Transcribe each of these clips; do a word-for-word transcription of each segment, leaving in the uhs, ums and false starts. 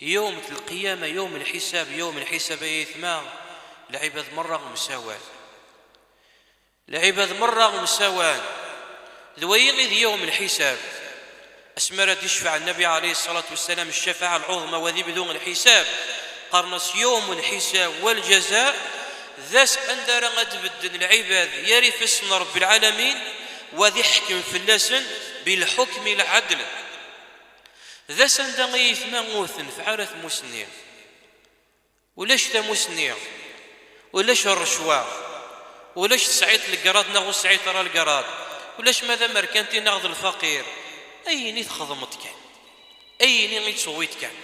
Yawm n lqiyama, yawm n lḥisab, yawm n lḥisab, ay aytma, lɛibad merra msawan. Lɛibad merra msawan. D wayi i d yawm n lḥisab. Asmi ara d-icfeɛ Nnabi ɛalayhi ṣṣalatu wassalam ccafaɛa lɛuḍma, wa d ibdu n lḥisab. Qqaren-as yawm n lḥisab wal jaza, d ass anda ara ad bedden lɛibad yar ifassen n Rebbi lɛalamin, wa ad iḥkem fell-asen bilḥukmi lɛadl. D ass anda ay aytma ur tenfeɛ ara tmusni. Ulac tamusni, ulac rrecwa, ulac tesɛiḍ legrad neɣ ur tesɛiḍ ara legrad, ulac ma d amerkanti neɣ d lfaqir. Ayen i txedmeḍ kan, ayen i tewwiḍ kan.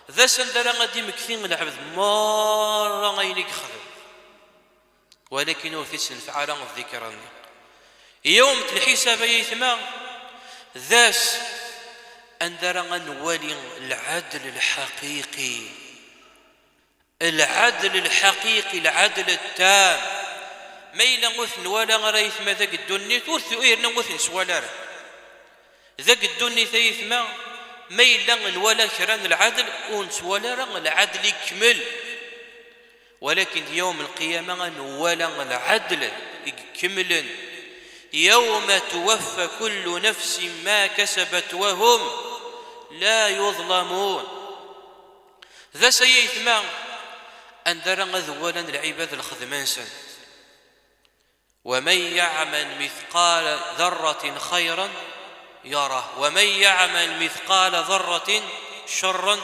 D ass anda ara ad d-imekti lɛebd merra ayen i yexdem. Walakin ur t-id-tenfeɛ ara ddikra-nni. Yawm n lḥisab, ay aytma, d ass anda ara ad nwali lɛadl lḥaqiqi. Lɛadl lḥaqiqi, lɛadl ttam. Ma yella ur t-nwala ara, ay aytma, deg ddunit, ur t-, yerna ur t-neswala ara. Deg ddunit, ay aytma, ma yella nwala kra n lɛadl, ur nettwali ara lɛadl ikemmel. Walakin yawm lqiyama ad nwala lɛadl i ikemmlen. Yawma tuwaffa kullu nafsin ma kasabat wa hum la yudlamun. D ass, ay aytma, anda ara ad walan lɛibad lxedma-nsen. ومن يعمل مثقال ذرة خيرا يره، ومن يعمل مثقال ذرة شرا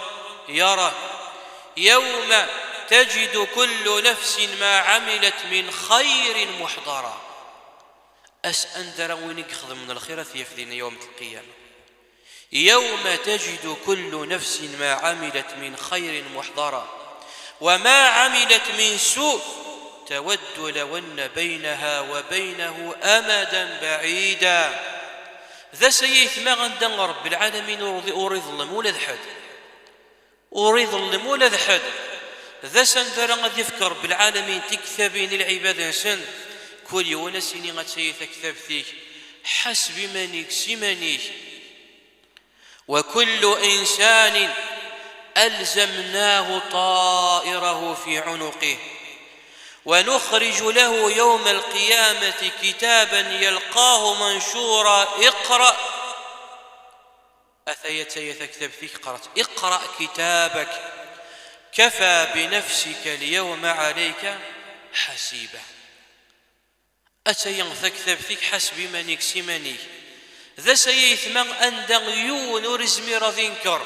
يره. يوم تجد كل نفس ما عملت من خير محضرا. Ass anda ara win i ixedmen lxir ad t-yaf din yawm lqiyama. يوم تجد كل نفس ما عملت من خير محضرا وما عملت من سوء تود لو أن بينها وبينه أمدا بعيدا. D ass, ay aytma, anda Rebbi lɛalamin ur, ur iḍellem ula d ḥedd. Ur iḍellem ula d ḥedd. D ass anda ara ad yefk Rebbi lɛalamin tiktabin i lɛibad-nsen. Kul yiwen ad s-yini: "Attaya taktabt-ik, ḥaseb iman-ik s iman-ik." وكل إنسان ألزمناه طائره في عنقه ونخرج له يوم القيامة كتابا يلقاه منشورا. اقرأ. Ataya, ataya taktabt-ik, qqaret: "اقرأ كتابك كفى بنفسك اليوم عليك حسيبا." Ataya taktabt-ik, ḥaseb iman-ik s iman-ik. D ass, ay aytma, anda yiwen ur izmir ad inker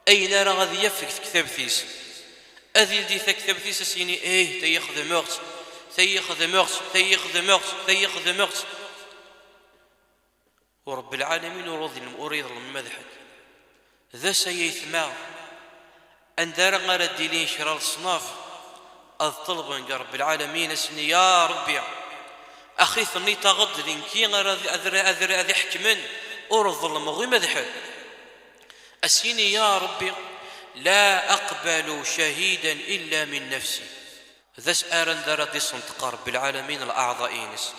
ayen ara ad yaf deg tektabt-is. Ad ildi taktabt-is, ad s-yini: "Ih, tayi xedmeɣ-tt, tayi xedmeɣ-tt, tayi xedmeɣ-tt, tayi xedmeɣ-tt." U Rebbi lɛalamin ur iḍellem, ur iḍellem ma d ḥedd. D ass, ay aytma, anda ara, ara d-ilin kra n leṣnaf ad ṭelben deg Rebbi lɛalamin, ad s-yini: "Ya Rebbi, axi tenniḍ-aɣ-d d nekki ara ad, ad, ad, ad iḥekmen, ur ḍelmeɣ i ma d ḥedd." Ad s-yini: "Ya Rebbi, la aqbalu shahidan illa min nafsi." D ass ara, anda ara d-isenṭeq Rebbi lɛalamin leɛḍa-ines.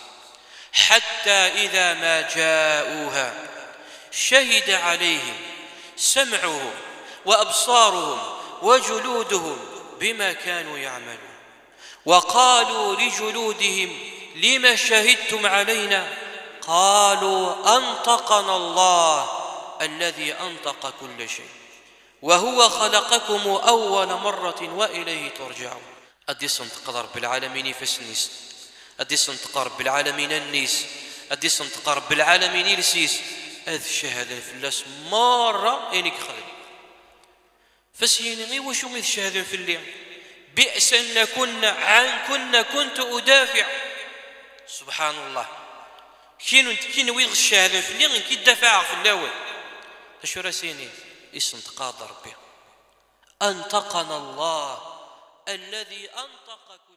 حتى إذا ما جاءوها شهد عليهم سمعهم وأبصارهم وجلودهم بما كانوا يعملون. وقالوا لجلودهم لم شهدتم علينا؟ قالوا أنطقنا الله الذي أنطق كل شيء وهو خلقكم أول مرة وإليه ترجعون. Ad d-isenṭeq Rebbi lɛalamin ifassen-is, ad d-isenṭeq Rebbi lɛalamin allen-is, ad d-isenṭeq Rebbi lɛalamin iles-is, ad cehden fell-as merra ayen i yexdem. Fas yini: "Iwacu i tcehden fell-i? بئس أن كن، عنكن كنت أدافع." Subḥan Allah. Kin-, kenwi ɣ-cehden fell-i, nekk i ddafɛeɣ fell-awen. D acu ara s-yini? Isenṭeq-aɣ-d Rebbi: أنطقنا الله الذي أنطق كل